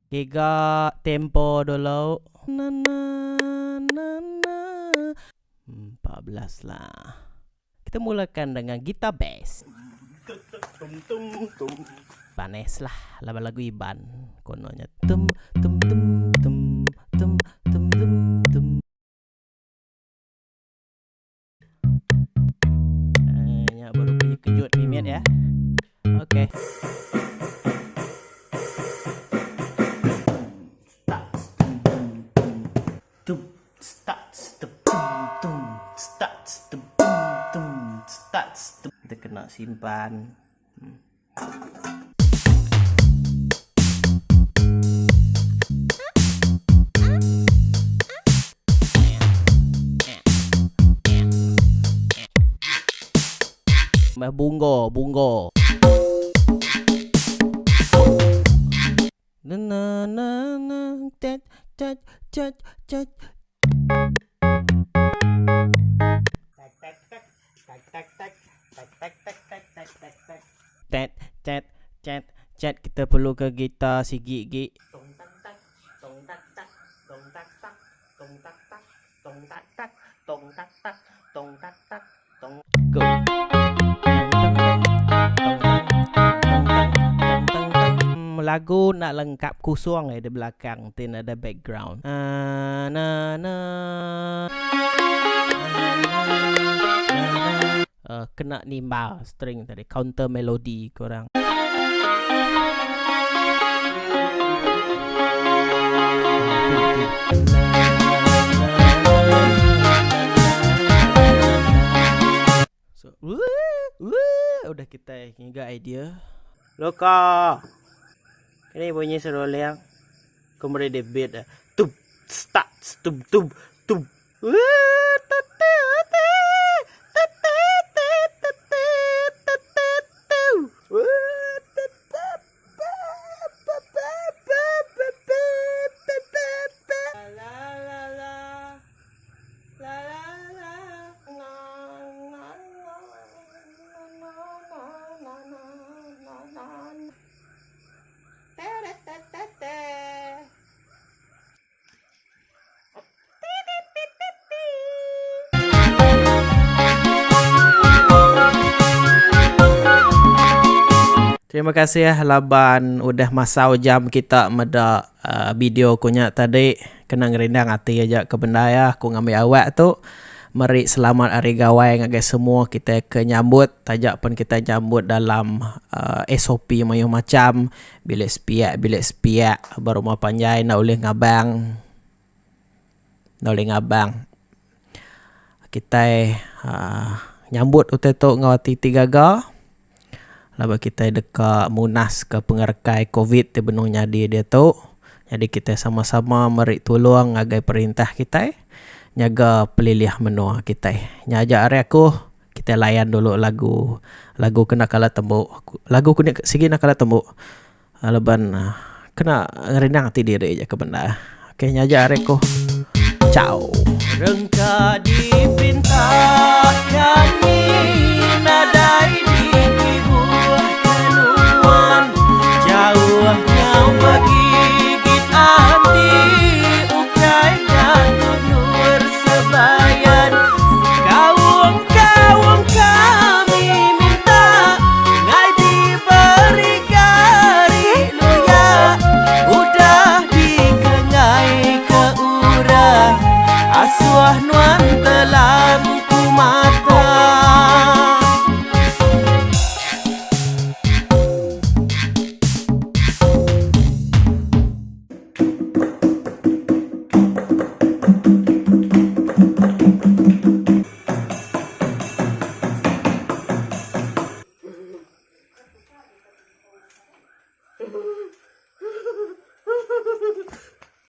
Giga tempo dulu. Na na na na. 14 lah. Kita mulakan dengan gitar bass. Panes lah laban lagu Iban kononnya. Tum tum tum tum tum tum tum tum. Eh, nya baru punya kejut mimit ya. Okey. Kita kena simpan. Hmm. Meh bunggo, bunggo. Na na na na tet tet tet tet. Tet tet tet tet kita perlu ke gitar sigi gi. Go. Lagu nak lengkap kusung eh di belakang ti ada background. Na na na. Uh, kena nimbal string tadi counter melody korang. So, wuh, wuh, udah kita ngiga idea. Loka. Ini bunyi seruling. Ku meri dia beat. Tup, start, tup, tup, tup. Terima kasih laban udah masau jam kita meda video ku nya tadi kena ngerindang ati aja ke bendar iya ku ngambi awak tu meri selamat hari gawai ngagai semua kitai ke nyambut taja pen kitai nyambut dalam SOP mayuh macham Bilik sepiak bilik sepiak ba rumah panjai enda ulih ngabang enda ulih ngabang kitai uhh nyambut utai tu enggau ati ti gaga laban kitai deka munas ka pengerekai covid ti benung nyadi diatu jadi kitai sama sama meri tulung ngagai perintah kitai nyaga pelilih menua kitai. Nya aja ari aku. Kitai layan dulu lagu lagu kena kala tembu lagu ku nya sigi enda kala tembu laban kena ngerindang ati diri aja ke bendar. Okay nya aja ari ku. Ciao. Rengka dipinta kami.